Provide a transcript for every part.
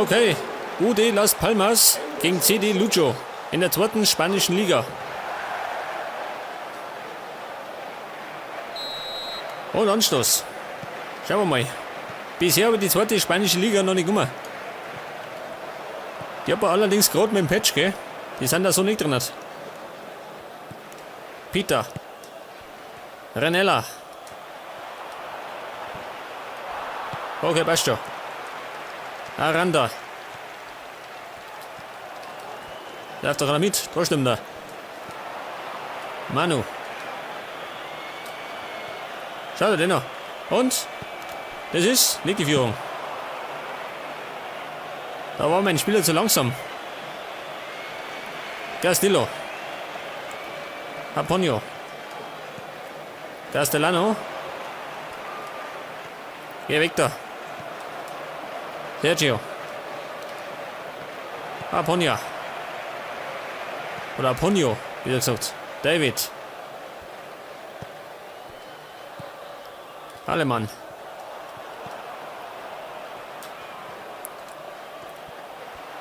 Okay, UD Las Palmas gegen CD Lucho in der zweiten spanischen Liga. Und Anstoß. Schauen wir mal. Bisher habe ich die zweite spanische Liga noch nicht gemacht. Die hat man allerdings gerade mit dem Patch, gell? Die sind da so nicht drin. Peter. Renella. Okay, passt schon. Aranda. Läuft doch einer mit. Trotzdem da. Manu. Schau dir den noch. Und? Das ist nicht die Führung. Da war mein Spieler zu langsam. Castillo. Aponio. Castellano. Geh weg da. Sergio. Aponia. Oder Aponio, wie gesagt. David. Alemann.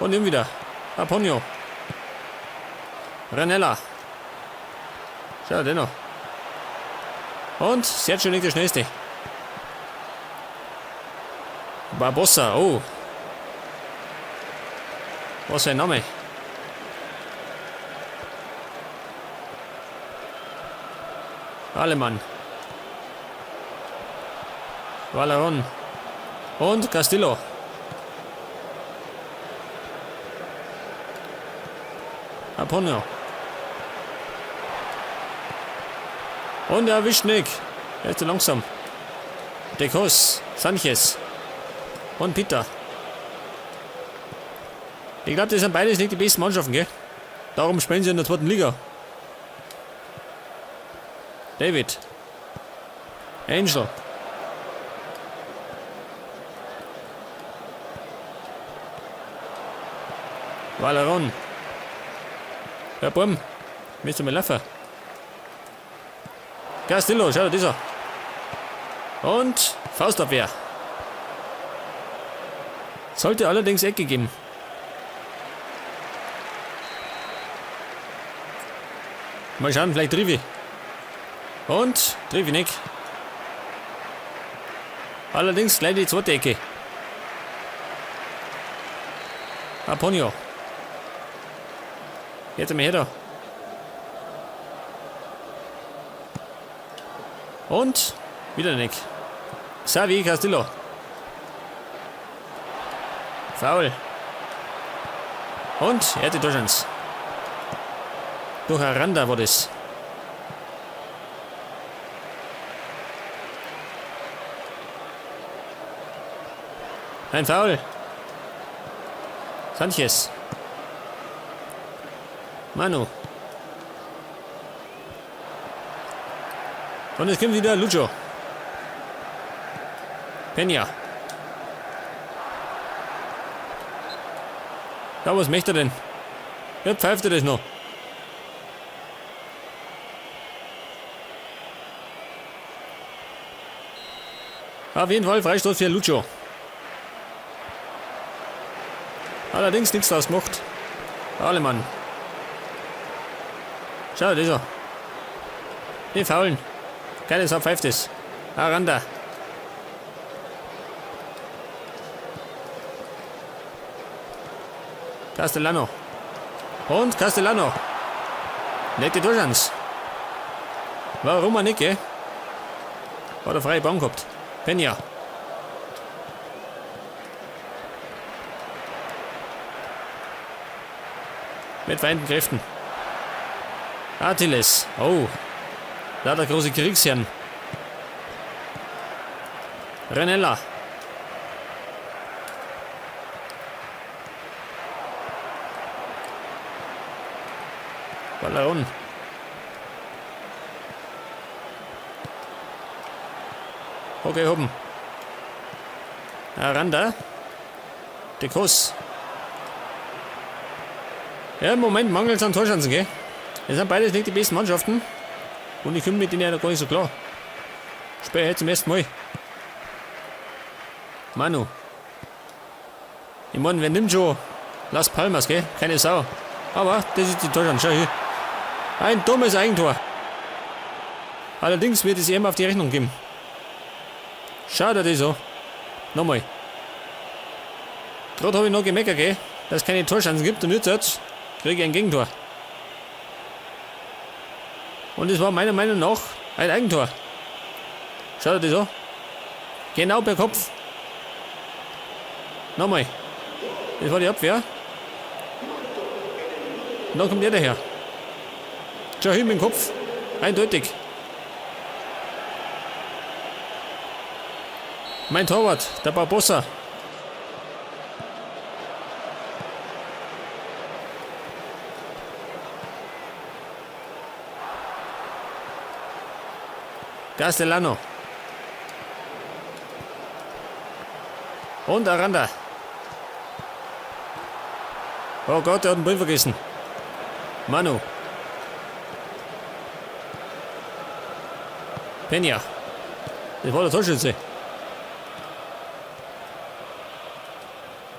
Und ihm wieder. Aponio. Renella. Schau, den noch. Und Sergio nicht der schnellste. Barbossa, oh. Was für ein Name. Alemann. Valeron. Und Castillo. Aponio. Und er erwischt Nick. Er ist zu langsam. Decos, Sanchez und Peter. Ich glaube, das sind beides nicht die besten Mannschaften, gell? Darum spielen sie in der zweiten Liga. David. Angel. Valeron. Ja, Bumm. Müsst ihr mal laufen. Castillo, schau dir das an. Und Faustabwehr. Sollte allerdings Ecke geben. Mal schauen, vielleicht Trivi. Und Trivi nicht. Allerdings gleich die zweite Ecke. Aponio. Jetzt einmal her da. Und wieder Nick. Xavi Castillo. Foul. Und er hat die Torchance. Durch Aranda war das. Ein Foul. Sanchez. Manu. Und es kommt wieder Lucho. Peña. Ja, was möchte er denn? Wer pfeift er das noch? Auf jeden Fall Freistoß für Lucho. Allerdings nichts draus gemacht. Alemann. Schau, das ist er. Die Faulen. Keine Sau pfeift es. Aranda. Castellano. Und Castellano. Nette Torchance. Warum auch nicht, gell? Hat er freie Bahn gehabt. Peña. Mit vereinten Kräften. Artiles. Oh. Da hat er große Kriegsherren. Renella. Ballon. Okay, hoppen. Aranda. De Kuss. Ja, im Moment mangelt es an Torchancen, gell? Es sind beides nicht die besten Mannschaften. Und ich komme mit denen ja gar nicht so klar. Spiel heute zum ersten Mal. Manu. Ich mein, wer nimmt schon Las Palmas, gell? Keine Sau. Aber das ist die Torchance. Schau hier. Ein dummes Eigentor. Allerdings wird es ihm auf die Rechnung geben. Schau dir das an. Nochmal. Gerade habe ich noch gemeckert, gell? Dass es keine Torchancen gibt und jetzt kriege ich ein Gegentor. Und es war meiner Meinung nach ein Eigentor. Schau dir das an. Genau per Kopf. Nochmal. Das war die Abwehr. Und dann kommt er daher. Schau hin mit dem Kopf. Eindeutig. Mein Torwart, der Barbossa. Castellano. Und Aranda. Oh Gott, der hat den Ball vergessen. Manu. Peña. Das war der Torschütze.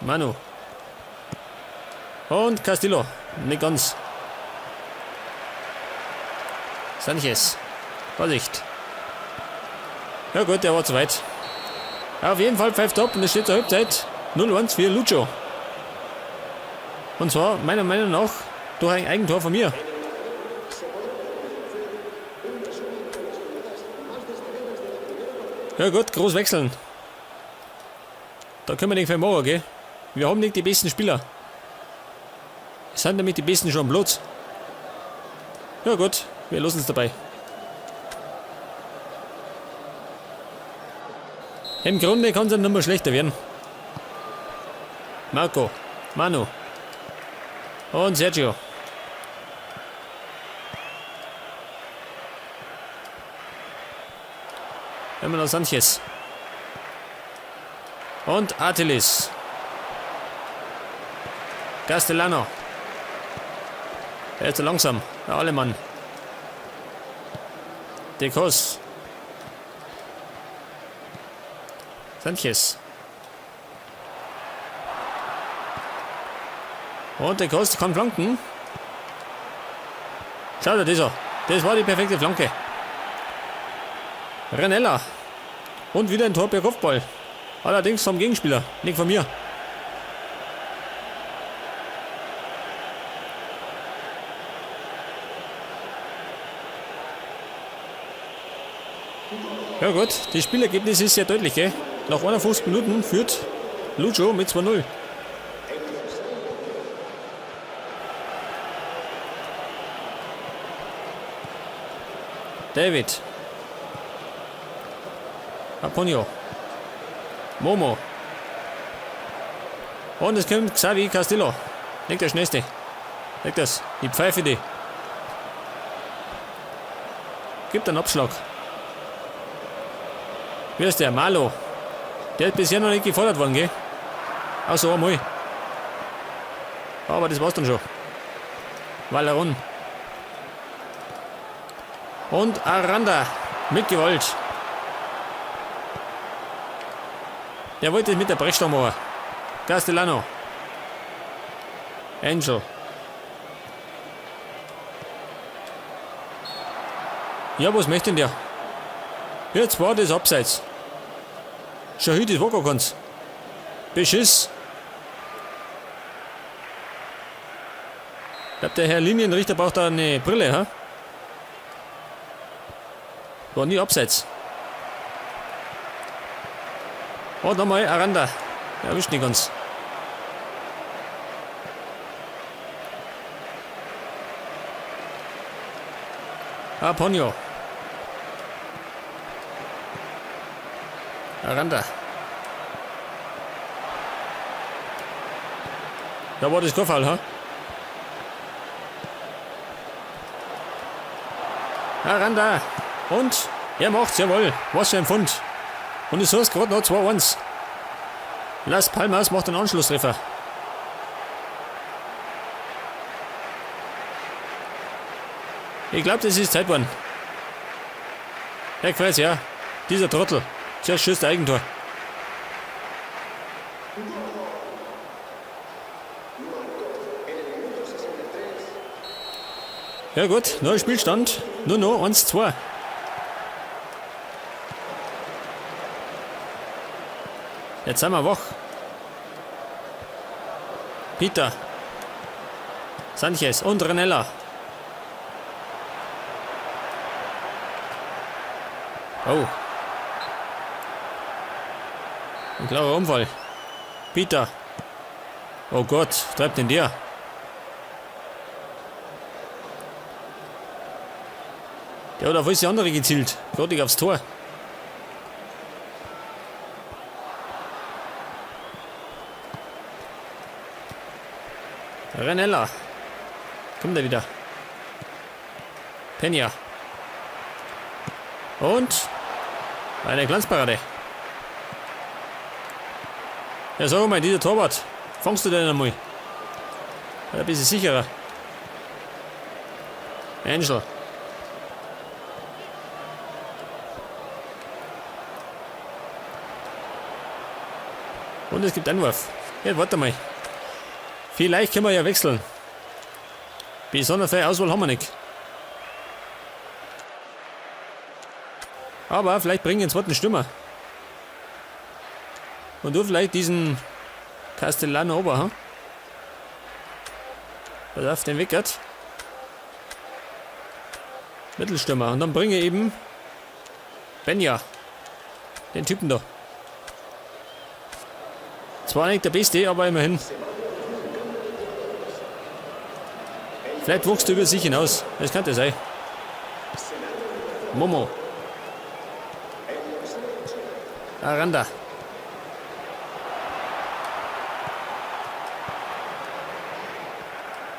Manu. Und Castillo. Nicht ganz. Sanchez. Vorsicht. Ja gut, der war zu weit. Auf jeden Fall pfeift ab und es steht zur Halbzeit 0-1 für Lucho. Und zwar meiner Meinung nach durch ein Eigentor von mir. Ja gut, groß wechseln. Da können wir nicht viel machen, gell? Wir haben nicht die besten Spieler. Es sind nämlich die besten schon am Platz. Ja gut, wir lassen es dabei. Im Grunde kann es ja nur mehr schlechter werden. Marco, Manu und Sergio. Immer noch Sanchez. Und Atilis. Castellano. Er ist zu langsam. Der Alemann. Decos. Sanchez. Und der Costa kann flanken. Schau dir das an. Das war die perfekte Flanke. Renella. Und wieder ein Tor per Kopfball. Allerdings vom Gegenspieler, nicht von mir. Ja gut, das Spielergebnis ist sehr deutlich, gell? Nach 51 Minuten führt Lucho mit 2-0. David. Aponio. Momo. Und es kommt Xavi Castillo. Nicht der Schnellste. Nicht das. Die Pfeife die. Gibt einen Abschlag. Wer ist der? Malo. Der ist bisher noch nicht gefordert worden, gell? Außer einmal. Aber das war's dann schon. Valeron. Und Aranda mit Gewalt. Der wollte es mit der Brechstange machen. Castellano. Angel. Ja, was möchte denn der? Jetzt war das abseits. Schau hin, das war gar keins. Beschiss. Ich glaub, der Herr Linienrichter braucht da eine Brille, ha? War nie abseits. Oh, nochmal Aranda. Erwischt nicht ganz. Ah, Ponyo. Aranda. Da war das kein Foul, ha? Aranda. Und er macht's, jawohl. Was für ein Fund. Und es heißt gerade noch 2-1. Las Palmas macht den Anschlusstreffer. Ich glaub, das ist Zeit geworden. Herr Kreis, ja. Dieser Trottel. Zuerst schießt der Eigentor. Ja gut, neuer Spielstand. Nur noch 1-2. Jetzt sind wir wach. Peter. Sanchez und Renella. Oh. Ein klarer Unfall. Peter. Oh Gott, treibt denn der? Der hat auf alles andere gezielt. Gerade aufs Tor. Renella. Kommt er wieder. Peña. Und eine Glanzparade. Ja, sag mal, dieser Torwart. Fangst du den einmal? Ein bisschen sicherer. Angel. Und es gibt Einwurf. Ja, warte mal. Vielleicht können wir ja wechseln. Besonders viel Auswahl haben wir nicht. Aber vielleicht bringen wir einen zweiten Stürmer. Und du vielleicht diesen Castellano Ober, hm? Pass auf, den Wickert. Mittelstürmer. Und dann bringe ich eben Benja. Den Typen da. Zwar nicht der Beste, aber immerhin. Vielleicht wuchst du über sich hinaus. Das könnte sein. Momo. Aranda.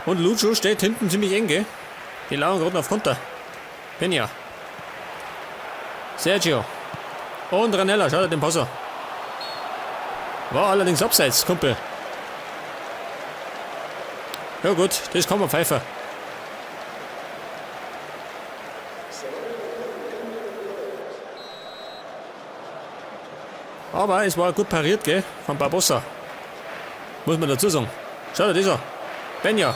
Und Lucho steht hinten ziemlich eng, gell? Die lauern gerade auf Konter. Peña. Sergio. Und Ranella, schaut er den Passer. War allerdings abseits, Kumpel. Ja gut, das kann man pfeifen. Aber es war gut pariert, gell? Von Barbossa. Muss man dazu sagen. Schau dir das an. Benja.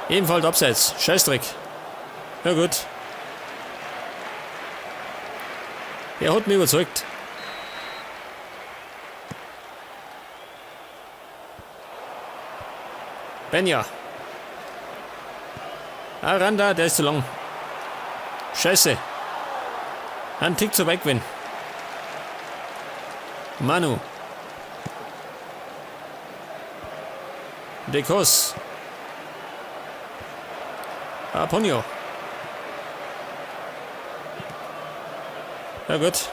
Ebenfalls abseits. Scheißdreck. Ja gut. Er hat mich überzeugt. Benja. Aranda, der ist zu lang. Scheiße. Ein Tick zu weit gewesen. Manu. Dekos. Aponio. Ja gut.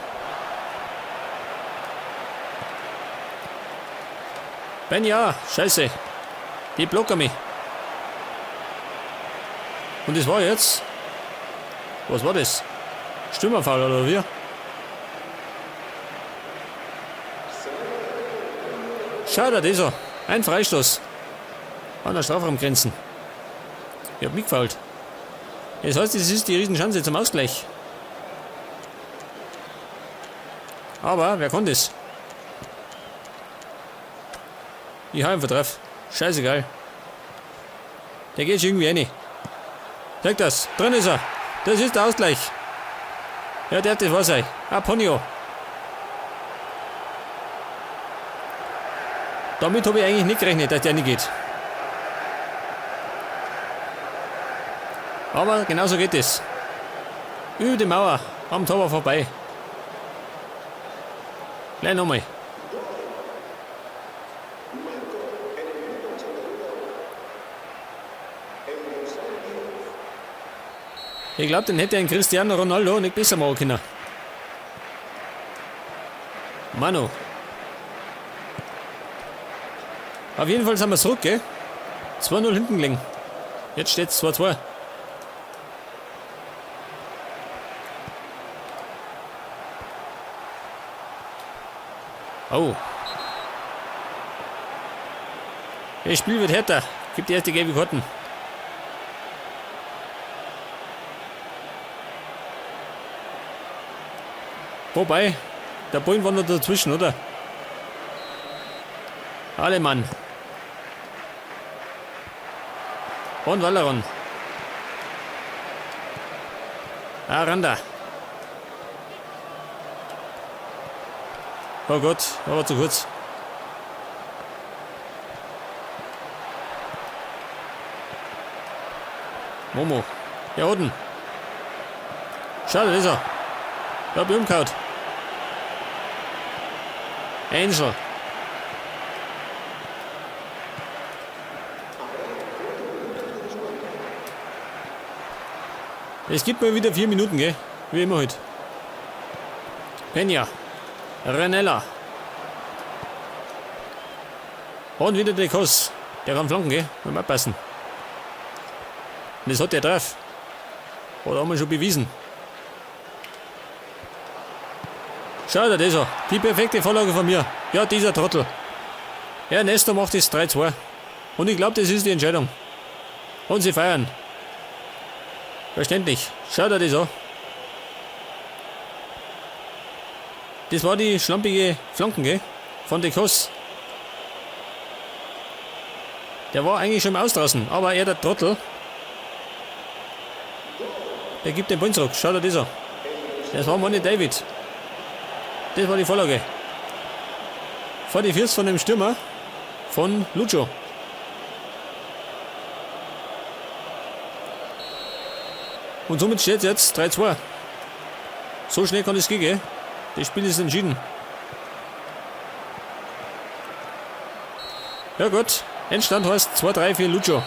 Benja, scheiße. Die blocken mich. Und das war jetzt. Was war das? Stürmerfoul oder wie? Schau dir das an. Ein Freistoß. An der Strafraumgrenzen. Ich hab mitgefault. Das heißt, es ist die Riesenchance zum Ausgleich. Aber wer kann das? Ich hab ihn vertrefft. Scheißegal. Der geht schon irgendwie rein. Sag das. Drin ist er. Das ist der Ausgleich. Ja, der hat das wahr sein. Aponio. Damit habe ich eigentlich nicht gerechnet, dass der nicht geht. Aber genauso geht es. Über die Mauer, am Tor vorbei. Gleich nochmal. Ich glaube, den hätte ein Cristiano Ronaldo nicht besser machen können. Manu. Auf jeden Fall sind wir zurück, gell? 2-0 hinten gelegen. Jetzt steht's 2-2. Oh. Das Spiel wird härter. Gibt die erste gelbe Karten. Wobei, der Bullen war noch dazwischen, oder? Alle Mann. Und Valeron. Aranda. Oh Gott, aber zu kurz. Momo. Ja, unten. Schade, ist er. Ich hab ihn umgehauen. Angel. Es gibt mal wieder 4 Minuten, gell? Wie immer heute. Peña. Renella. Und wieder der Koss. Der kann flanken, gell? Muss man abpassen. Und das hat der drauf. Hat er einmal schon bewiesen. Schau dir das an. Die perfekte Vorlage von mir. Ja, dieser Trottel. Ja, Nestor macht das 3-2. Und ich glaub, das ist die Entscheidung. Und sie feiern. Verständlich. Schau dir das an. Das war die schlampige Flanken, gell? Von De Kos. Der war eigentlich schon im Aus draußen, aber er, der Trottel, der gibt den Ball zurück. Schau dir das an. Das war Money David. Das war die Vorlage. Vor die Füße von dem Stürmer von Lucho. Und somit steht es jetzt 3-2. So schnell kann es gehen, gell? Das Spiel ist entschieden. Ja gut, Endstand heißt 2-3 für Lucho.